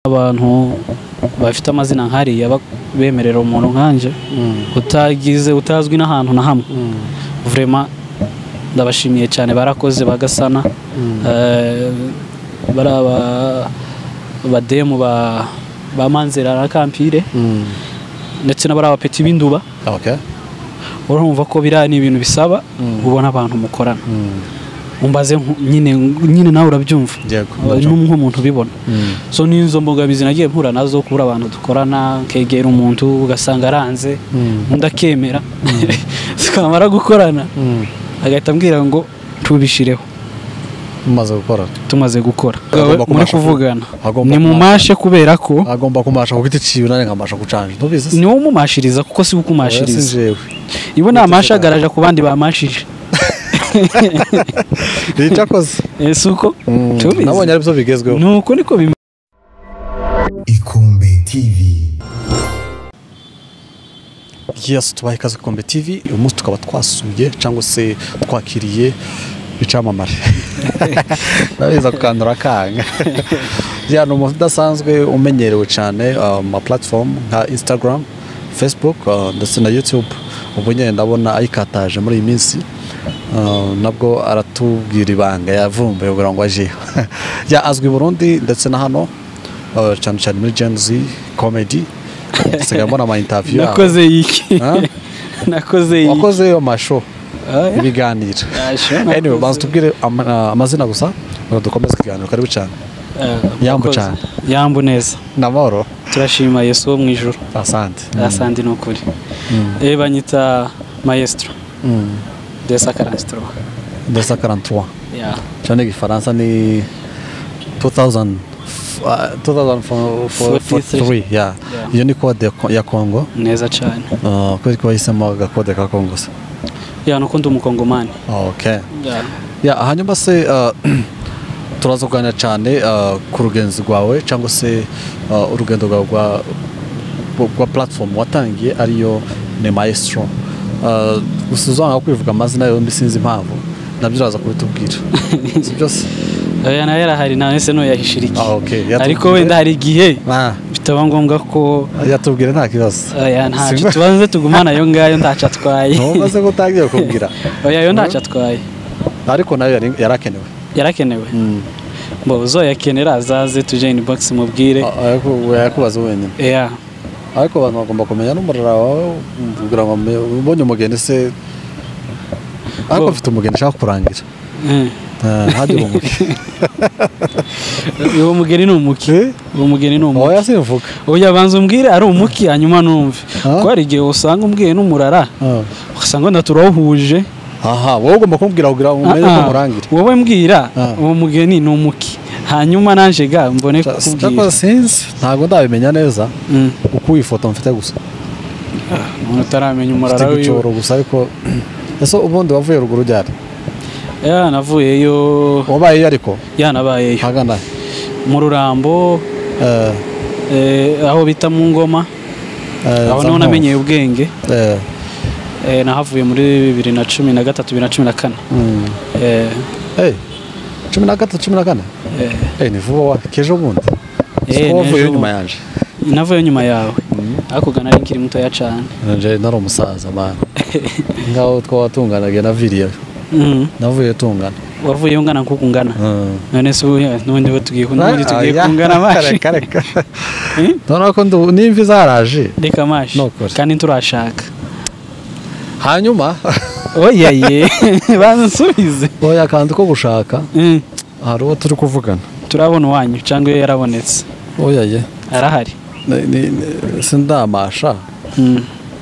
Abantu bafite amazina nkariya bemerera umuntu nkanje utagize utazwi n'ahantu na hamwe. Vraiment ndabashimiye cyane, barakoze bagasana. Baraba bademu ba Manzera na Kampire ndetse n'abari abapeti b'Induba. Urumva ko biriya ni ibintu bisaba ubona abantu mukorana. Umbaze nyine nyine nawe urabyumva nk'umuntu ubibona. So n'izo mbogamizi nagiye mpura nazo, kubura abantu dukorana, nkegera umuntu ugasanga aranze, undi akemera, tukamara gukorana agahita ambwira ngo tubishireho. Mumaze gukora, tumaze gukora muri kuvugana ni mumashe, kubera ko agomba kumasha ku giti ciwe, nane nkamasha kucanje ntubizi ni wowe umumashiriza kuko si ukumashiriza. Ibo namasha agaraja ku bandi bamashije. Ricakoze suko tubizi nabonye ari byo bigezweho nuko niko Ikombe TV. Yes, tubaye ikaze Ikombe TV. Uyu munsi tukaba twasuye cyangwa se twakiriye icamamare nabiza kukandura kanga ya no udasanzwe umenyerewe cyane ma platform nka Instagram, Facebook ndetse na YouTube. Ubu nyine ndabona ayikataje muri iyi minsi, nabwo aratubwira ibanga yavumbuye kugira ngo aje ya azwi i Burundi ndetse na hano, cyane cyane muri Gen Z comedy. Sigaye mbona ama interview. Nakoze iki? Nakoze iki? Wakoze yo masho ibiganiro. Anyway, banza tubwire amazina gusa ngo dukomeze ikiganiro. Karibu cyane. Yambu cyane. Yambu neza. Namahoro. Turashima Yesu wo mu ijuru. Asante. Asante ni ukuri. Banyita Maestro. 243. 243. Yeah. Cyane igifaransa ni 2043. Yeah. Iyo ni code ya Congo. Neza cyane. Kubera ko bahisemo agakode ka Congo se. Yeah, nuko ndi umukongomani. Okay. Yeah. Yeah, hanyuma se turaza kuganira cyane ku rugenzi rwawe cyangwa se urugendo rwawe rwa platform watangiye ariyo ni Maestro. Gusa uzanga kwivuga amazina yombi sinzi impamvu, nabyo uraza kubitubwira. Si byose? Oya, nayo yarahari nawe se no yahishira iki. Ariko wenda hari igihe bitaba ngombwa ko yatubwira, nta kibazo. Oya, ntacyo tubanze tugumana ayo ngayo ntacyo atwaye. Ntumaze gutangira kubwira. Oya, yo ntacyo atwaye. Ariko nayo yarakenewe. Yarakenewe. Mbo uzoyakenera azaze tuje inbox mubwire. Yakubaza wenyine. Yeah. Ariko abantu bagomba kumenya n'umurara wawe kugira ngo ubonye umugeni se. Ariko mfite umugeni nshaka kurangira. Hadi umuki. Uwo mugeni ni umuki. Uwo mugeni ni umuki. Oya simvuga. Oya banza umbwire ari umuki hanyuma numve. Ko hari igihe usanga umbwiye n'umurara. Usanga ndaturawuhuje. Aha, wowe ugomba kumbwira kugira ngo umenye ko murangira. Wowe mbwira uwo mugeni ni umuki. Hanyuma nanje ga mbone kukubwira. Cyakora sinzi ntabwo ndabimenya neza. Uko ifoto mfite gusa. Umuntu utaramenya umurara wiwe. Gusa ariko ese ubundi wavuye ruguru ryari? Ya navuyeyo. Wabayeyo ariko? Ya nabayeyo. Hagana mu Rurambo. Aho bita mu Ngoma. Aho niho namenyeye ubwenge. Nahavuye muri 2013 2014. 13 14. Ni vuba wa kejo bundi. Wavuye nyuma yanje. Navuye nyuma yawe. Ariko gana ari nkiri muto ya cyane. Nje nari umusaza man. Ngaho twatunganaga na viriye. Navuye tungana. Wavuye ungana nkuko ungana. None se n'ubundi bo tugiye n'ubundi tugiye kungana mashi. Reka. None ko nimvi zaraje. Reka mashi. Kandi turashaka. Hanyuma oya ye bansubize. Oya kandi ko gushaka. Hari uwo turi kuvugana. Turabona wanyu cyangwa yarabonetse. Oya ye. Arahari. Ni sindamasha.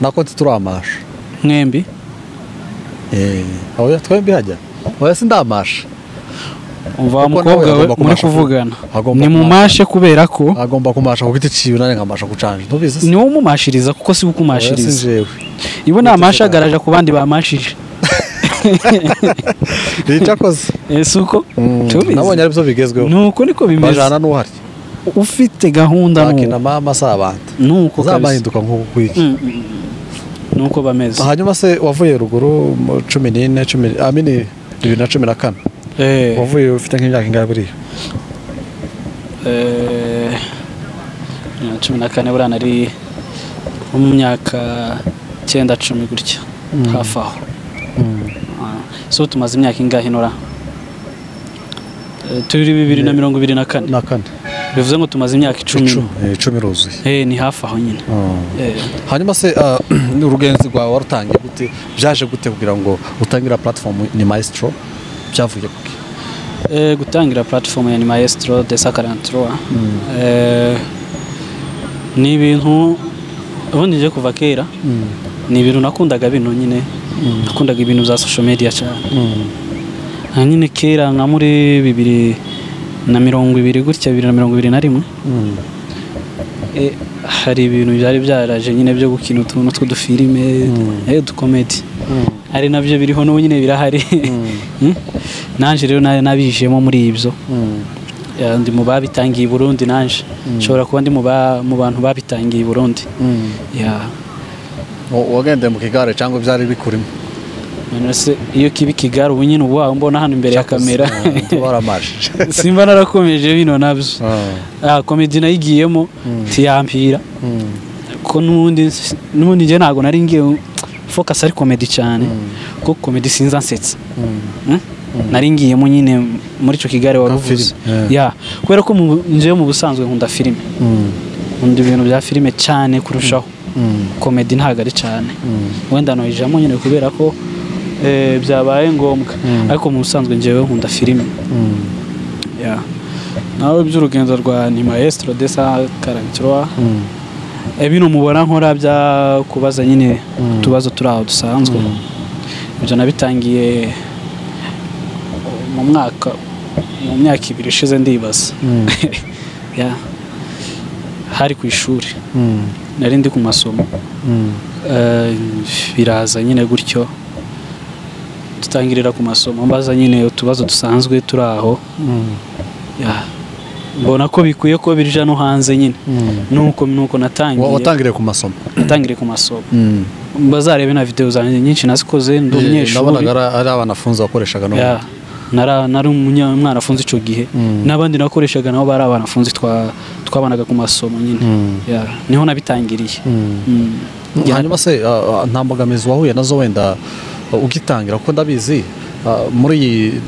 Nako turamasha. Mwembi. Oya twembi hajya. Oya sindamasha. Umva mukobwa we muri kuvugana. Ni mumashe kubera ko agomba kumasha ku giti ciwe nane nkamasha kucanje ntubizi. Ni wowe umumashiriza kuko si ukumashiriza. Ibo namasha agaraja ku bandi bamashije. Ricakoze. Suko tubizi. Nabonye ari byo bigezweho. Nuko niko bimeze. Bajana n'uhari. Ufite gahunda nuko. Akina mama sabanta. Nuko kabisa. Zabahinduka nkuko kwiki. Nuko bameze. Hanyuma se wavuye ruguru 14 10 amini 2014. Wavuye ufite nk'imyaka ingahe buriya? 14 buriya nari mu myaka 9 10 gutya hafi aho. So tumaze imyaka ingahe nora? Turi 2024. Bivuze ngo tumaze imyaka 10. 10 ruzuye. Ni hafi aho nyine. Hanyuma se urugenzi rwawe warutangiye gute? Byaje gute kugira ngo utangira platform ni Maestro? Byavuye kuki? Gutangira platform ya ni Maestro 243 ni ibintu ubundi nje kuva kera. Ni ibintu nakundaga bino nyine. Nakundaga ibintu za social media cyane. Nyine kera nka muri 2020 gutya 2021 hari ibintu byari byaraje nyine byo gukina utuntu tw'udufilime dukomedi ari nabyo biriho n'ubu nyine birahari. Nanje rero nabijemo muri ibyo. Ndi mu babitangiye i Burundi nanje nshobora kuba ndi mu bantu babitangiye i Burundi. Wagendeye mu kigare cyangwa byari bikurimo? None iyo kibi kigare ubu nyine ubu mbona hano imbere ya kamera simba narakomeje bino nabyo. Komedi nayigiyemo tiyampira ko n'ubundi nje ntago nari ngiye focus ari komedi cyane kuko komedi sinza nsetsa. Nari ngiyemo nyine muri ico kigare waruvuze. Kubera ko nje mu busanzwe nkunda filime. Nkunda ibintu bya filime cyane kurushaho. Komedi ntago ari cyane. Wenda noyijamo nyine kubera ko byabaye ngombwa ariko mu busanzwe njewe nkunda filime. Nawe by'urugendo rwa ni Maestro 243 bino mubona nkora bya kubaza nyine utubazo turi aho dusanzwe. Ibyo nabitangiye mu myaka 2 ishize ndibaza. Hari ku ishuri. Nari ndi ku masomo. Biraza nyine gutyo tutangirira ku masomo mbaza nyine utubazo dusanzwe turi aho. Mbona ko bikuye ko birija no hanze nyine. Nuko natangiye. Watangiriye ku masomo? Natangiriye ku masomo. Bazarebe na video zanjye nyinshi nazikoze ndi umunyeshuri. Nabonaga ari abanafunzi bakoreshaga no. Nari umwana afunze ico gihe n'abandi nakoreshaga nabo bari abanafunzi twabanaga ku masomo nyine. Niho nabitangiriye. Hanyuma se nta mbogamizi wahuye nazo wenda ugitangira? Kuko ndabizi muri iyi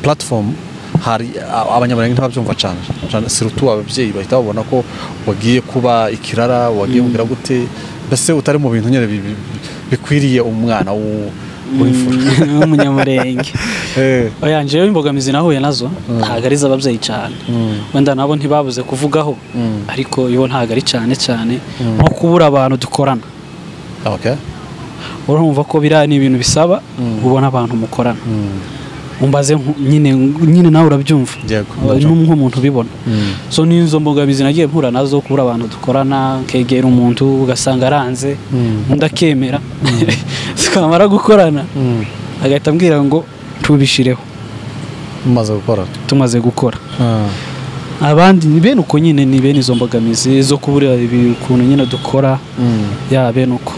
platform hari abanyamurenge ntibabyumva cyane cyane, surtout ababyeyi bahita babona ko wagiye kuba ikirara, wagiye kugira gute, mbese utari mu bintu nyine bikwiriye umwana w'imfura w'umunyamurenge. Oya njewe imbogamizi nahuye nazo ntago ari iz'ababyeyi cyane. Wenda nabo ntibabuze kuvugaho ariko yo ntago ari cyane cyane nko kubura abantu dukorana. Urumva ko biriya ni ibintu bisaba ubona abantu mukorana. Umbaze nyine nawe urabyumva nk'umuntu ubibona. So n'izo mbogamizi nagiye mpura nazo kubura abantu dukorana, nkegera umuntu ugasanga aranze undi akemera tukamara gukorana agahita ambwira ngo tubishireho. Tumaze gukora. Abandi ni bene uko nyine, ni bene izo mbogamizi zo kubura ukuntu nyine dukora ya bene uko.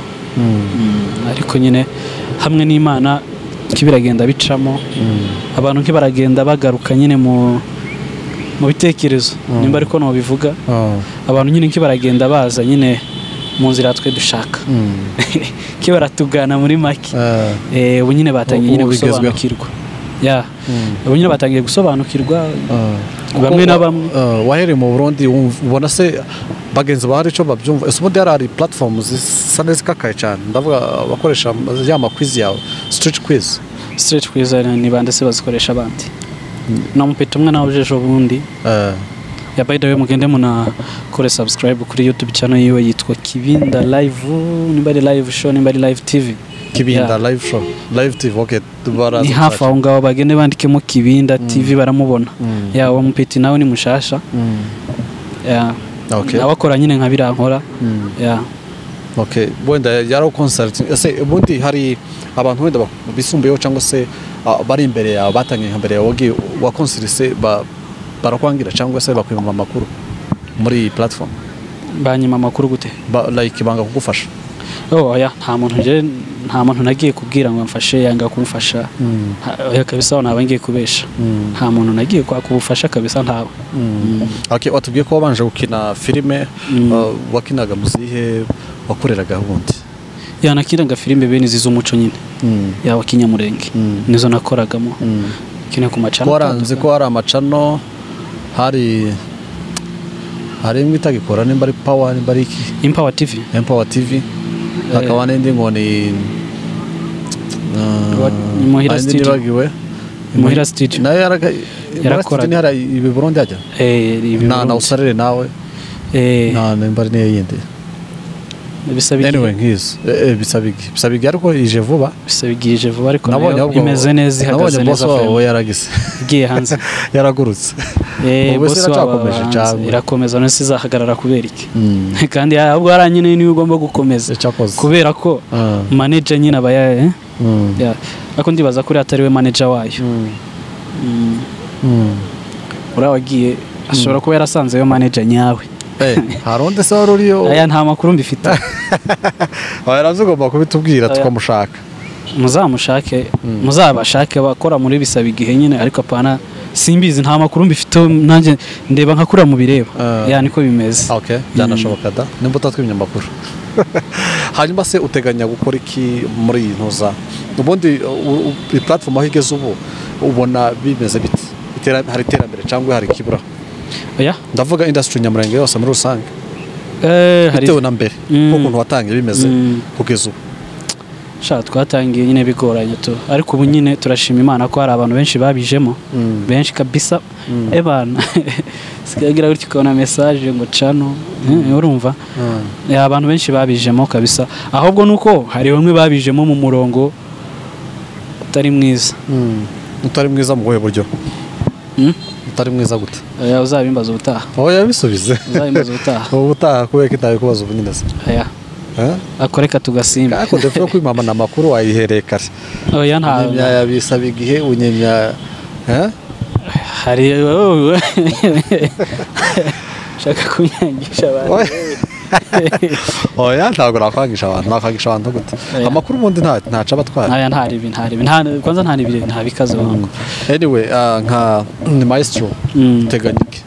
Ariko nyine hamwe n'Imana kibiragenda bicamo. Abantu nkibaragenda bagaruka nyine mu bitekerezo nimba ariko no bivuga. Abantu nyine nkibaragenda baza nyine mu nzira twe dushaka. Kibaratugana muri make. Ubu nyine batangiye nyine gusobanukirwa. Ubu nyine batangiye gusobanukirwa bamwe na bamwe. Wahereye mu Burundi ubona se bagenzi bawe ico babyumva? Ese ubundi hari platforms zisa n'izikakaye cyane, ndavuga bakoresha ya ma quiz yawe, street quiz. Street quiz ni bande se bazikoresha abandi? No mupeta umwe nawe ujejo bundi. Ya by the way mugende munakore subscribe kuri YouTube channel yiwe yitwa Kibinda Live, nimba ari live show nimba ari live TV. Kibinda live show, live TV. Okay, ni hafi aho ngaho bagende bandikemo Kibinda TV baramubona. Ya wa mupeti nawe ni mushasha. Abakora nyine nka birankora. Okay, wenda yaro concert ese ubundi hari abantu wenda bisumbuyeho cyangwa se bari imbere yawe batangiye imbere yawe wagiye wa concert barakwangira cyangwa se bakwima amakuru muri iyi platform? Banyima amakuru gute? Like banga kugufasha. Oya, nta muntu nje, nta muntu nagiye kubwira ngo mfashe yanga kumfasha. Oya kabisa, naba ngiye kubesha. Nta muntu nagiye kwaka ubufasha kabisa, ntawe. Okay, watubwiye ko wabanje gukina filime, wakinaga muzihe, wakoreraga ubundi? Ya, nakinaga filime bene izi z'umuco nyine ya Kinyamurenge, nizo nakoragamo. Kina ku macano. Waranze ko hari amacano, hari imwe itagikora, nimba ari Power, nimba ari iki? Empower TV. Empower TV. Hakaba n'indi ngo ni Muhira Studio. Muhira Studio. Nayo yarakoraga. Hari ibi Burundi hajya? Ibi na usarere nawe. Na nimba ari niyo yindi. Bisabigi. Anyway, nkizo. Bisabigi. Bisabigi ariko ije vuba. Bisabigi ije vuba ariko nayo imeze neza, ihagaze neza. Nabonye boss wawe yaragise. Igiye hanze. Yaragurutse. Boss wawe irakomeza, none sizahagarara kubera iki? Kandi ahubwo aranyine niwe ugomba gukomeza. Kubera ko manager nyine aba ya ariko ndibaza kuri atari we manager wayo. Urawagiye ashobora kuba yarasanze yo manager nyawe. Haronde se wari uriyo? Aya nta makuru mbifite. Oya, ugomba kubitubwira tukamushaka. Muzamushake, muzabashake bakora muri bisaba igihe nyine, ariko apana simbizi, nta makuru mbifite nanjye ndeba nka kura mu bireba. Ya niko bimeze. Okay, byanashoboka da. Nimba utatwimye amakuru. Hanyuma se uteganya gukora iki muri iyi ntuza? Ubundi platform aho igeze ubu ubona bimeze bite? Hari iterambere cyangwa hari kibura? Oya, ndavuga industry Nyamurenge yose muri rusange. Bitewe na mbere ukuntu watangiye bimeze kugeza ubu. Sha twatangiye nyine bigoranye tu, ariko ubu nyine turashima Imana ko hari abantu benshi babijemo, benshi kabisa. Ebana sigagira gutyo ukabona message ngo cano, urumva abantu benshi babijemo kabisa. Ahubwo nuko hari bamwe babijemo mu murongo utari mwiza. Utari mwiza mu buhe buryo? Utari mwiza gute? Oya, uzabimbaza ubutaha. Oya, bisubize. Uzabimbaza ubutaha. Ubutaha kubera ko itabikubaza ubu nyine se. Oya. Akoreka tugasimba. Kako defo kwimama na makuru wayihereye kare. Oya, nta unyemya bisaba igihe unyemya hari shaka kunyangisha abantu. Oya, ntabwo nakwangisha abantu, nakwangisha abantu gute? Amakuru ubundi ntaca abatwara. Aya ntari ibi, nta kwanza nta nibire, nta bikaze wangu. Anyway, nka maestro uteganya iki?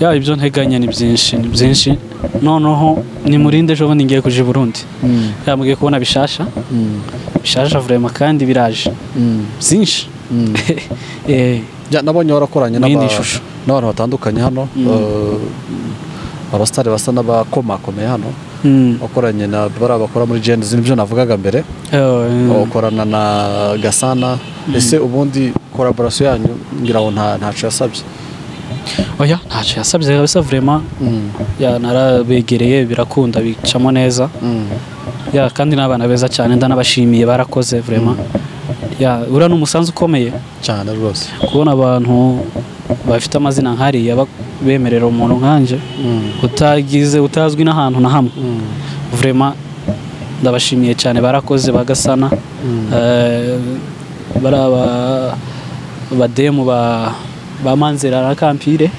Ya, ibyo nteganya ni byinshi, ni byinshi. Noneho ni murinde ejo bundi ngiye kuja i Burundi. Ya, mugiye kubona bishasha. Bishasha vraiment kandi biraje. Byinshi. Ya, nabonye warakoranye n'abantu batandukanye hano. Abastari basa n'abakomakomeye hano. Wakoranye na bara bakora muri Gen Z, nibyo navugaga mbere. Wakorana na Gasana. Ese ubundi collaboration yanyu ngira ngo ntaco yasabye? Oya, ntaco yasabye kabisa vraiment. Ya, narabegereye birakunda bicamo neza. Ya, kandi n'abana beza cyane ndanabashimiye, barakoze vraiment. Ya, ura n'umusanzu ukomeye cyane rwose. Kubona abantu bafite amazina nkariya bemerera umuntu nkanje utagize utazwi n'ahantu na hamwe. Vraiment ndabashimiye cyane, barakoze bagasana. Baraba bademu ba Manzera na Kampire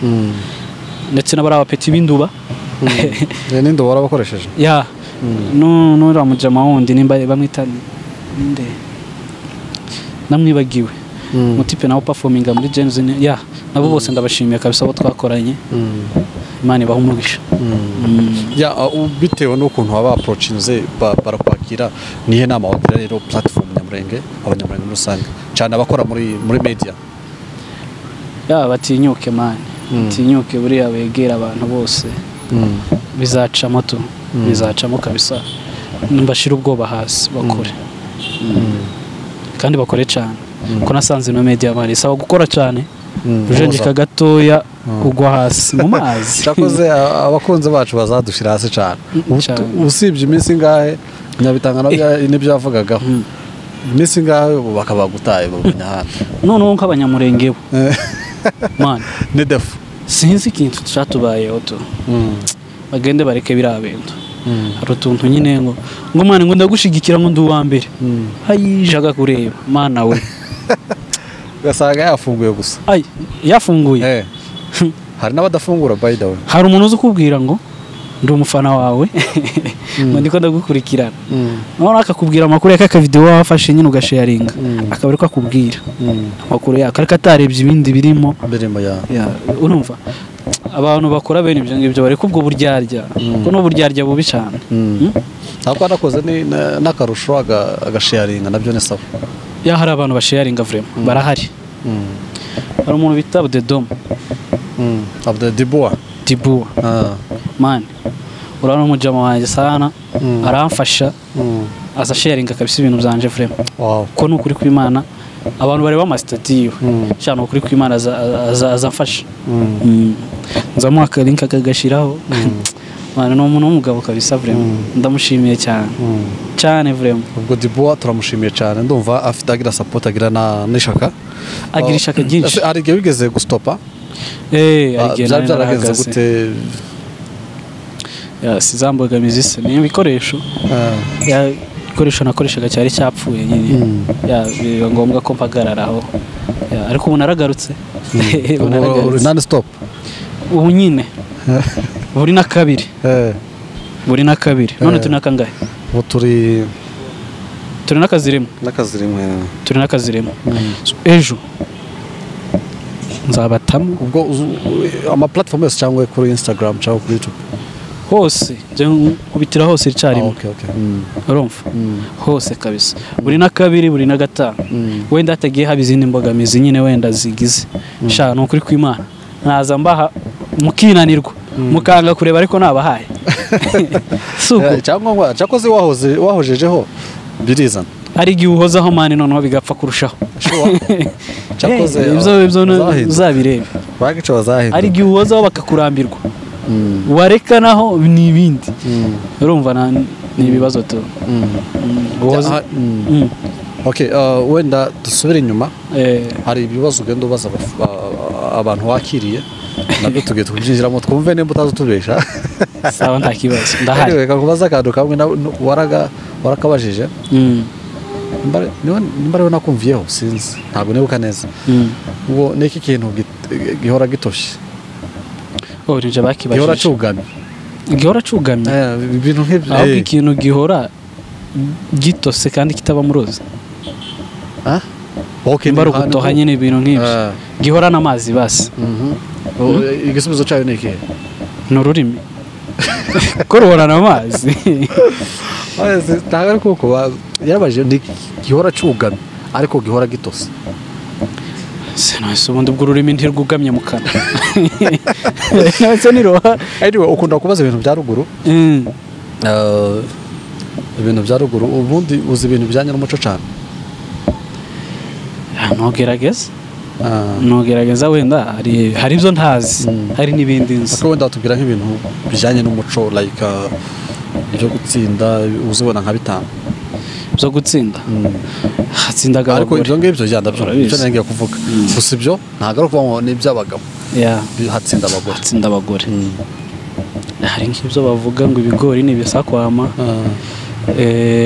ndetse n'abara petit b'induba. N'induba warabakoresheje? Ya, no ramujama wundi nimba bamwita ninde namwibagiwe. Mutipe nawo performinga muri Gen Z. Ya, nabo bose ndabashimiye kabisa abo twakoranye. Imana ibahe umugisha. Ya, bitewe n'ukuntu waba approachinze barakwakira, nihe nama wagira rero platform Nyamurenge, abanyamurenge muri rusange cyane abakora muri media? Ya, batinyuke man, batinyuke buriya begera abantu bose. Bizacamo tu, bizacamo kabisa. Mbashira ubwoba hasi bakore. Kandi bakore cyane. Ko nasanze no media mari saba gukora cyane. Ujenjeka gatoya ugwa hasi mu mazi. Cyakoze abakunze bacu bazadushira hasi cyane. Usibye iminsi ngahe nyabitanga nibyo yavugagaho. Iminsi ngahe bakabagutaye babanya hano. None nk'abanyamurenge bo. Man, ni defu. Sinzi ikintu cyatubayeho tu. Bagende bareke birabendo. Hari utuntu nyine ngo mwana ngo ndagushigikira ngo ndi uwa mbere. Ayijaga kureba mana we. Ugasanga yafunguye gusa. Ay, yafunguye. Hari n'abadafungura by the way. Hari umuntu uzi kubwira ngo ndi umufana wawe. Ngo ndiko ndagukurikirana. None akakubwira amakuru y'aka video wafashe nyine ugasharinga. Akaba ariko akubwira amakuru yako ariko atarebye ibindi birimo ya. Urumva abantu bakora bene ibyo ngibyo bari kubwo buryarya kuko no buryarya bubi cyane. Ntabwo anakoze ni n'akarusho agasharinga nabyo ni sawa. Ya hari abantu basharinga vraiment barahari. Hari umuntu bita Abdedom. Abde Diboa. Diboa. Man. Urabona umujama wanjye sana aramfasha aza sharinga kabisa ibintu byanje vraiment. Wow. Ko nukuri kw'Imana abantu bareba ama statut cyane ukuri kw'Imana azamfasha. Nzamuha aka link akagashiraho. Mana no umuntu w'umugabo kabisa vraiment. Ndamushimiye cyane. Cyane vraiment. Ubwo Diboa turamushimiye cyane ndumva afite agira support agira na nishaka. Agira ishaka ryinshi. Ari igihe wigeze gustopa? Agiye byaragenze gute? Ya sizambogamizi se ni ibikoresho. Ya ibikoresho nakoreshaga cyari cyapfuye nyine. Ya biba ngombwa ko mpagararaho. Ya ariko ubu naragarutse. Ubu non stop. Ubu nyine. Buri na kabiri. Buri na kabiri. None turi nakangahe? Ubu turi nakazirimo. Nakazirimo. Turi nakazirimo. Ejo nzabatamo ubwo ama platform yose cyangwa kuri Instagram cyangwa kuri YouTube hose je nkubitira hose icyarimwe. Okay. Urumva hose kabisa buri na kabiri buri na gatanu wenda hatagiye haba izindi mbogamizi nyine wenda zigize sha no kuri kw'Imana naza mbaha mukinanirwa mukanga kureba ariko nabahaye suko cyangwa cyakoze wahoze wahojejeho birizana ari igihe uhozaho mani noneho bigapfa kurushaho. Cyakoze ibyo uzabirebe bagico bazahindura ari igihe uhozaho bakakurambirwa wareka naho ni ibindi urumva ni ibibazo tu. Okay, wenda dusubire inyuma. Hari ibibazo ugenda ubaza abantu wakiriye nabyo tugiye tubyinjiramo twumve nimba utazi utubesha. Sawa nta kibazo ndahari. Reka kubaza akantu kamwe warakabajije. Nimba ariwe nakumviyeho sinzi ntabwo nibuka neza. Ubwo ni iki kintu gihora gitoshe? Nije bakibajije. Gihora cugamye. Gihora cugamye. Ibintu nk'ibyo. Ahubwo ikintu gihora gitose kandi kitaba murozi. Okay, nimba gutoha nyine ibintu nk'ibyo. Gihora n'amazi basi. Igisubizo cyayo ni ikihe? Ni ururimi. Ko ruhorana amazi. Ntabwo ari kuko yarabajije ni gihora cugamye ariko gihora gitose. Sinase ubundi ubwo ururimi ntirwugamye mu kanwa. Nase niroha. Anyway, ukunda kubaza ibintu bya ruguru. Ibintu bya ruguru ubundi uzi ibintu bijyanye n'umuco cyane. Ntugerageza. Ntugerageza wenda hari ibyo ntazi, hari n'ibindi nzi. Ariko wenda watubwira nk'ibintu bijyanye n'umuco like ibyo gutsinda uzibona nka bitanu. Byo gutsinda. Hatsindaga ariko ibyo ngibyo jya ndabyo icyo ngiye kuvuga. Gusa ibyo ntago ari kuvuga ngo ni iby'abagabo. Hatsinda abagore. Hatsinda abagore. Hari nk'ibyo bavuga ngo ibigori ni ibisakwama.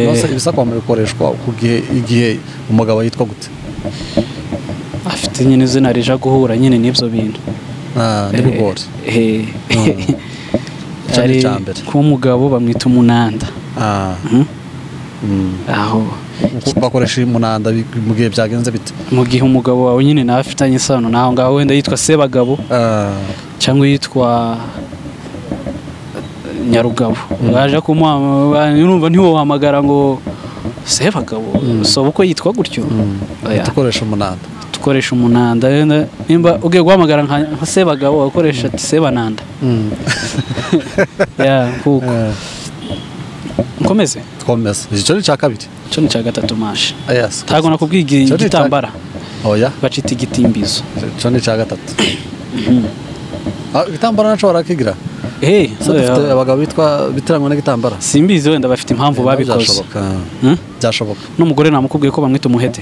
Nose ibisakwama bikoreshwa ku gihe igihe umugabo yitwa gute? Afite nyine izina rija guhura nyine n'ibyo bintu. N'ibigori. Cyari ku mugabo bamwita umunanda. Aho bakoresha umunanda mu gihe byagenze bite? Mu gihe umugabo wawe nyine nawe afitanye isano naho ngaho wenda yitwa Sebagabo cyangwa yitwa Nyarugabo. Baje kumuha urumva ntiwohamagara ngo Sebagabo so uko yitwa gutyo. Tukoresha umunanda. Tukoresha umunanda nimba ugiye guhamagara nka Sebagabo wakoresha ati Sebananda. Ya kuko nkomeze. Twomeze. Icyo ni cya kabiri. Icyo ni cya gatatu mashi. Yes. Ntago nakubwiye igitambara. Oya. Bacita igitimbizo. Icyo ni cya gatatu. Igitambara naco barakigira. Dufite abagabo bitwa bitiranywa n'igitambara. Simbizi wenda bafite impamvu babikoze. Byashoboka. N'umugore namukubwiye ko bamwita umuhete.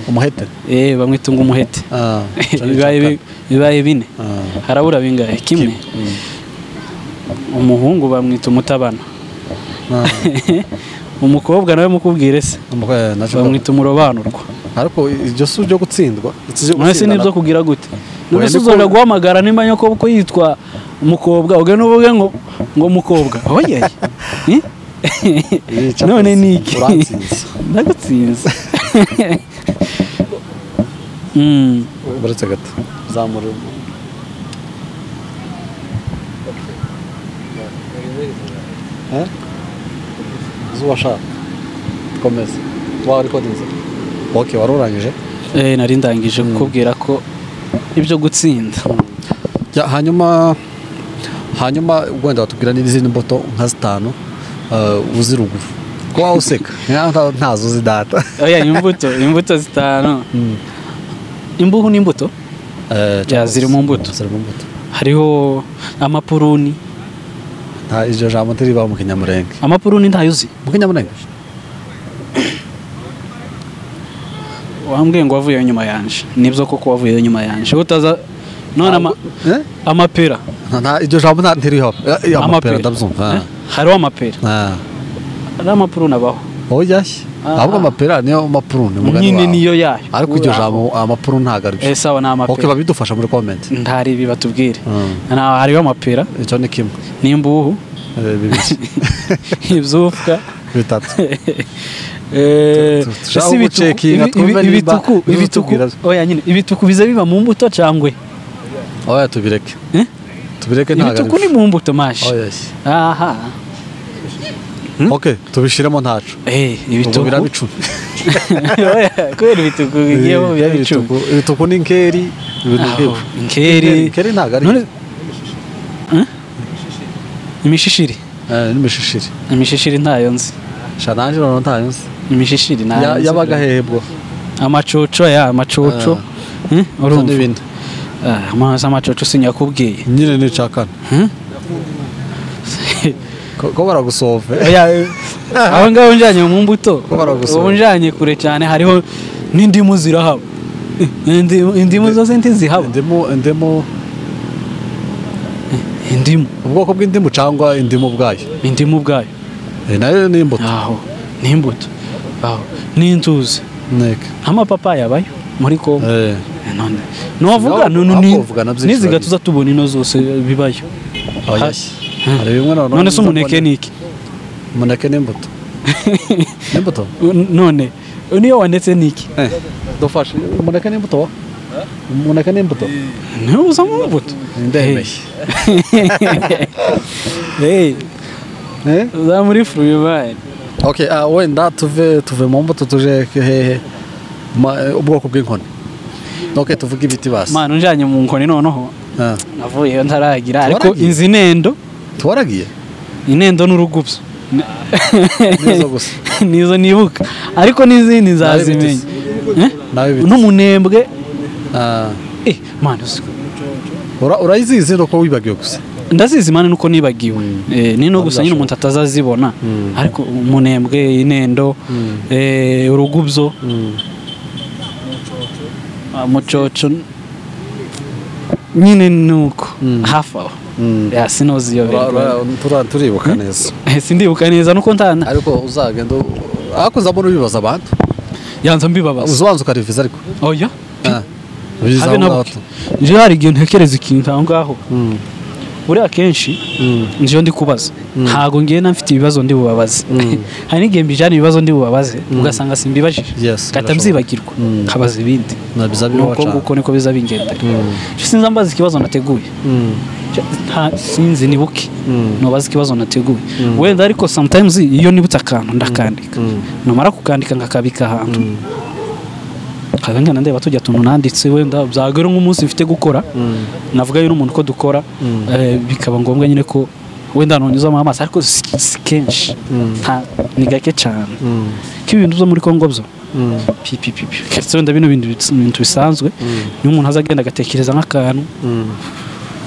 Umuhete? Bamwita ngo umuhete. Bibaye bine. Harabura bingahe? Kimwe. Umuhungu bamwita umutabana. Umukobwa nawe mukubwire se bamwita umurobanurwa. Ariko ibyo si byo gutsindwa. None se nibyo kugira gute? None se uzoja guhamagara nimba nyoko ko yitwa umukobwa uge n'uvuge ngo mukobwa. Oye. None ni iki? Uratsinze. Ndagutsinze. Uretse gato zamura. Zuba shaka komeza wa recording. Okay, warurangije? Nari ndangije kukubwira ko ibyo gutsinda. Ya, hanyuma wenda watubwira n'izindi mbuto nka zitanu uzi ruguru. Ko wa useka ntazo uzi data. Oya, imbuto zitanu. Imbuhu n'imbuto? Ya, ziri mu mbuto. Hariho amapuruni. Nta iryo jambo ntiribaho mu Kinyamurenge. Amapuruni ntayo uzi? Mu Kinyamurenge? Wambwiye ngo wavuyeyo nyuma yanje. Nibyo koko wavuyeyo nyuma yanje. Utaza none amapera. Nta iryo jambo ntiriho. Amapera ndabyumva. Hariho amapera. Ari amapuruni abaho. Oya. Ahubwo amapera niyo mapuruni mugani wawe. Nyine niyo yayo. Ariko iryo jambo amapuruni ntago ari byo. Sawa, ni amapera. Okay, babidufasha muri comment. Ntari ibi batubwire. Hariho amapera. Icyo ni kimwe. N'imbuhu. Bibiri. Ibyufka. Bitatu. Ibituku. Oya nyine ibituku bize biba mu mbuto cyangwe. Oya tubireke. Tubireke ntago. Ibituku ni mu mbuto mashi. Oya. Aha. Okay, tubishiremo ntacu. Ibituku biraba 10. Oya, kubera ibituku bigiyeho biraba 10. Ibituku ni inkeri, ibintu nk'ibyo. Inkeri. Inkeri ntago ari. Imishishiri. N'imishishiri. Imishishiri ntayo nzi. Shananje none ntayo nzi. Imishishiri ntayo. Yabaga hehe bwo? Amacoco ya amacoco. Urumva n'ibindi. Amacoco sinyakubwiye. Nyine ni cakana. Ko baragusove. Aho ngaho njanye mu mbuto. Ubu njanye kure cyane hariho n'indimu zirahaba. Indimu zose ntizihaba. Indimu indimu. Ubwoko bw'indimu cyangwa indimu ubwayo? Indimu ubwayo. Nayo ni imbuto. Aho ni imbuto. Aho ni inzuzi. Neke. Amapapaya abayo muri Kongo. None novuga none niziga tuza tubona ino zose bibayo. Oya. Hari bimwe none se umuneke niki? Umuneke n'imbuto. N'imbuto? None niyo wanetse niki? Dufashe umuneke n'imbuto? Umuneke n'imbuto? Niyo uza mu mbuto. Ndemeye. Za muri fruit man. Okay, wenda tuve mu mbuto tuje hehe ubwoko bw'inkoni. Okay, tuvuge ibiti basi. Man unjanye mu nkoni noneho. Navuyeyo ntaragira ariko inzi nendo. Twaragiye? Inendo n'urugubyo. Nizo gusa. Nizo nibuka. Ariko n'izindi nzazimenya. N'umunembwe. Man urayizizi nuko wibagiwe gusa. Ndazizi man nuko nibagiwe. Nino gusa nyine umuntu atazazibona. Ariko umunembwe, inendo, urugubyo. Mucoco nyine nuko hafi aho. Ya sinozi yo. Turibuka neza. Sindibuka neza nuko ntana. Ariko uzagenda akuza mbona ubibaza abantu. Yanza mbibabaza. Uzubanza ukariviza ariko. Oya. Nje hari igihe ntekereza ikintu aho ngaho. Buriya kenshi nje ndi kubaza. Ntago ngiye na mfite ibibazo ndi bubabaze. Hari n'igihe mbijana ibibazo ndi bubabaze ugasanga simbibajije. Kata mzibagirwa kabaza ibindi. Nuko nguko niko biza bingenda. Sinzi mbaza ikibazo nateguye. Sinzi nibuke. Nobaza ikibazo nateguye. Wenda ariko sometimes iyo nibutse akantu ndakandika. Nomara kukandika ngakabika ahantu. Kaganga ndeba tujya tuntu nanditse wenda byagera nk'umunsi mfite gukora. Navuga yo n'umuntu ko dukora bikaba ngombwa nyine ko wenda nonyuzamo amaso ariko si kenshi. Ni gake cyane. K'ibintu byo muri Kongo byo. Pi. Keretse wenda bino bintu bisanzwe niyo umuntu azagenda agatekereza nk'akantu.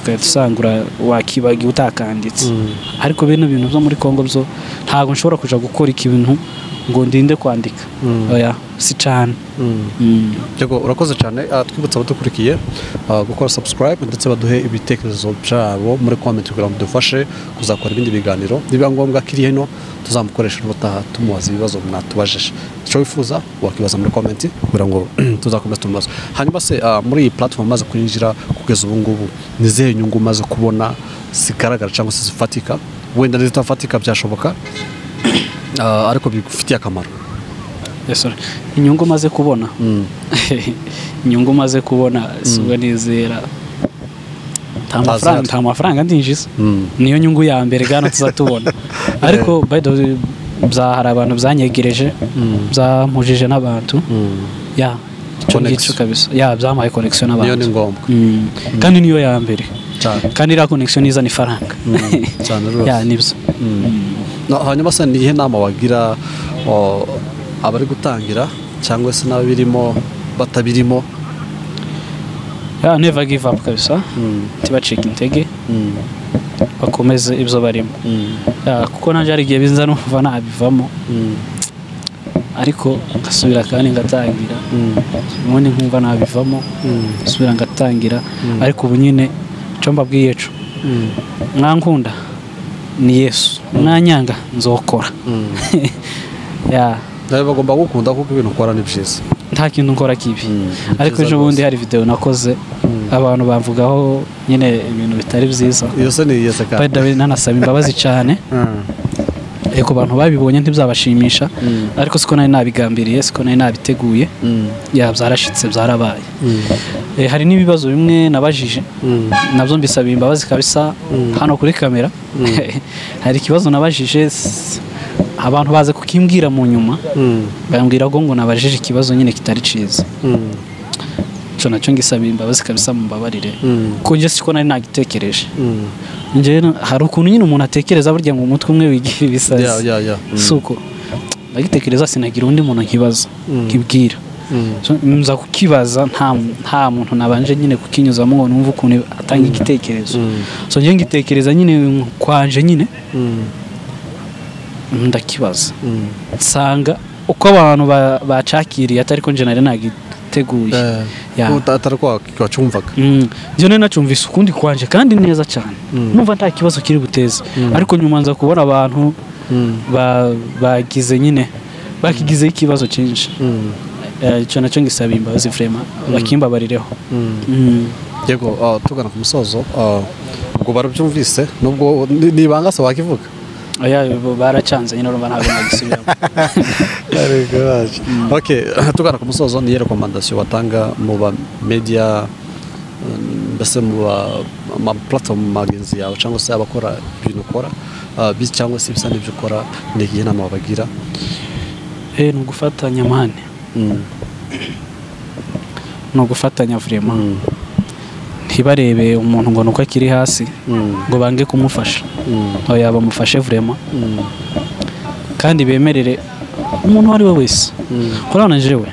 Ugasanga wakibagiye utakanditse. Ariko bino bintu byo muri Kongo byo ntago nshobora kuja gukora ikintu ngo ndinde kwandika. Oya si cyane. Yego urakoze cyane. Twibutsa abadukurikiye gukora subscribe ndetse baduhe ibitekerezo byabo muri comment kugira ngo dufashe kuzakora ibindi biganiro. Niba ngombwa kiri hino tuzamukoresha ubutaha tumubaza ibibazo mwatubajije. Icyo wifuza wakibaza muri comment kugira ngo tuzakomeza tumubaze. Hanyuma se muri iyi platform maze kwinjira kugeza ubu ngubu ni zihe nyungu maze kubona zigaragara cyangwa se zifatika? Wenda n'izitafatika byashoboka. Ariko bigufitiye akamaro. Yes, sorry. Inyungu maze kubona. Inyungu maze kubona subwo nizera. Nta mafaranga ndinjiza. Niyo nyungu ya mbere gano tuzatubona. Ariko by the way hari abantu byanyegereje, byampujije n'abantu. Ya, cyo kabisa. Ya, byamaye connection n'abantu. Niyo ni ngombwa. Kandi niyo ya mbere. Kandi ira connection iza ni faranga. Cyane rwose. Ya, nibyo. No, hanyuma se nihe nama wagira abari gutangira cyangwa se n'abirimo batabirimo? Ya, never give up kabisa. Tibacika intege. Bakomeze ibyo barimo. Ya, kuko nanje hari igihe binza numva nabivamo. Ariko ngasubira kandi ngatangira. Ubundi nkumva nabivamo, nsubira ngatangira. Ariko ubu nyine cyo mbabwiye cyo. Mwankunda ni Yesu, mwanyanga nzokora. Ya, nawe bagomba gukunda kuko ibintu ukora ni byiza. Nta kintu nkora kibi. Ariko ejo bundi hari video nakoze abantu bamvugaho nyine ibintu bitari byiza. Iyo se ni Yesu kandi. By the way nanasaba imbabazi cyane. Eko bantu babibonye ntibzabashimisha, ariko siko nari nabigambiriye, siko nari nabiteguye. Ya, byarashitse, byarabaye. Hari n'ibibazo bimwe nabajije, nabyo mbisaba imbabazi kabisa hano kuri kamera. Hari ikibazo nabajije abantu baze kukimbwira mu nyuma, bambwira ngo nabajije ikibazo nyine kitari ciza. Cyo nacyo ngisaba imbabazi kabisa, mumbabarire. Ko nje siko nari nagitekereje. Nje hari ukuntu nyine umuntu atekereza burya ngo umutwe umwe wigira ibisazi. Suko ndagitekereza sinagira undi muntu nkibaza, nkibwira. Nza kukibaza nta muntu nabanje nyine kukinyuzamo ngo numve ukuntu atanga igitekerezo. So nje ngitekereza nyine kwanje nyine ndakibaza. Nsanga uko abantu bacakiriye atari ko nje nari nagiteguye. Ya, atari ko wacyumvaga. Nje nari nacyumvise ukundi kwanje kandi neza cyane. Numva nta kibazo kiri buteze. Ariko nyuma nza kubona abantu bagize nyine bakigize ikibazo cyinshi. Icyo nacyo ngisaba imbabazi vraiment, bakimbabarireho. Yego, tugana ku musozo, ubwo barabyumvise nubwo nibanga se wakivuga. Oya, baracanze nyine urumva ntabwo nagisubiramo. Okay, tugana ku musozo, ni recommandation watanga mu ba media, mbese mu ba platform magenzi yawe cyangwa se abakora ibintu ukora, cyangwa se ibisa n'ibyo ukora, ni igihe nama bagira? Ni ugufatanya mane. Ni ugufatanya vraiment. Ntibarebe umuntu ngo nuko akiri hasi ngo bange kumufasha. Oya, bamufashe vraiment. Kandi bemerere umuntu ari we wese. Kurabona jewe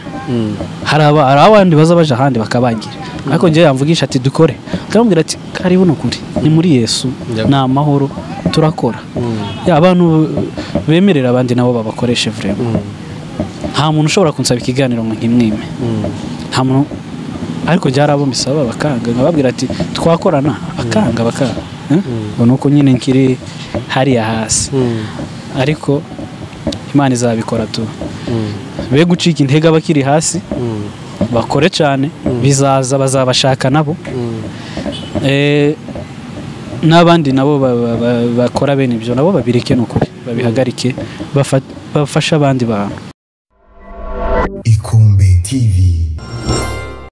hari abandi baza baje ahandi bakabangira. Ariko nje yamvugisha ati dukore. Ndamubwira ati karibu nukuri. Ni muri Yesu, ni amahoro turakora. Ya, abantu bemerera abandi nabo babakoreshe vraiment. Nta muntu ushobora kunsaba ikiganiro ngo nkimwime. Nta muntu, ariko byarabo misaba bakanga, nkababwira ati twakorana, akanga bakanga. Ngo nuko nyine nkiri hariya hasi. Ariko Imana izabikora tu. Be gucika intege abakiri hasi, bakore cyane, bizaza bazabashaka nabo. N'abandi nabo bakora bene ibyo nabo babireke nukuri, babihagarike, bafasha abandi bantu. Ikombe TV.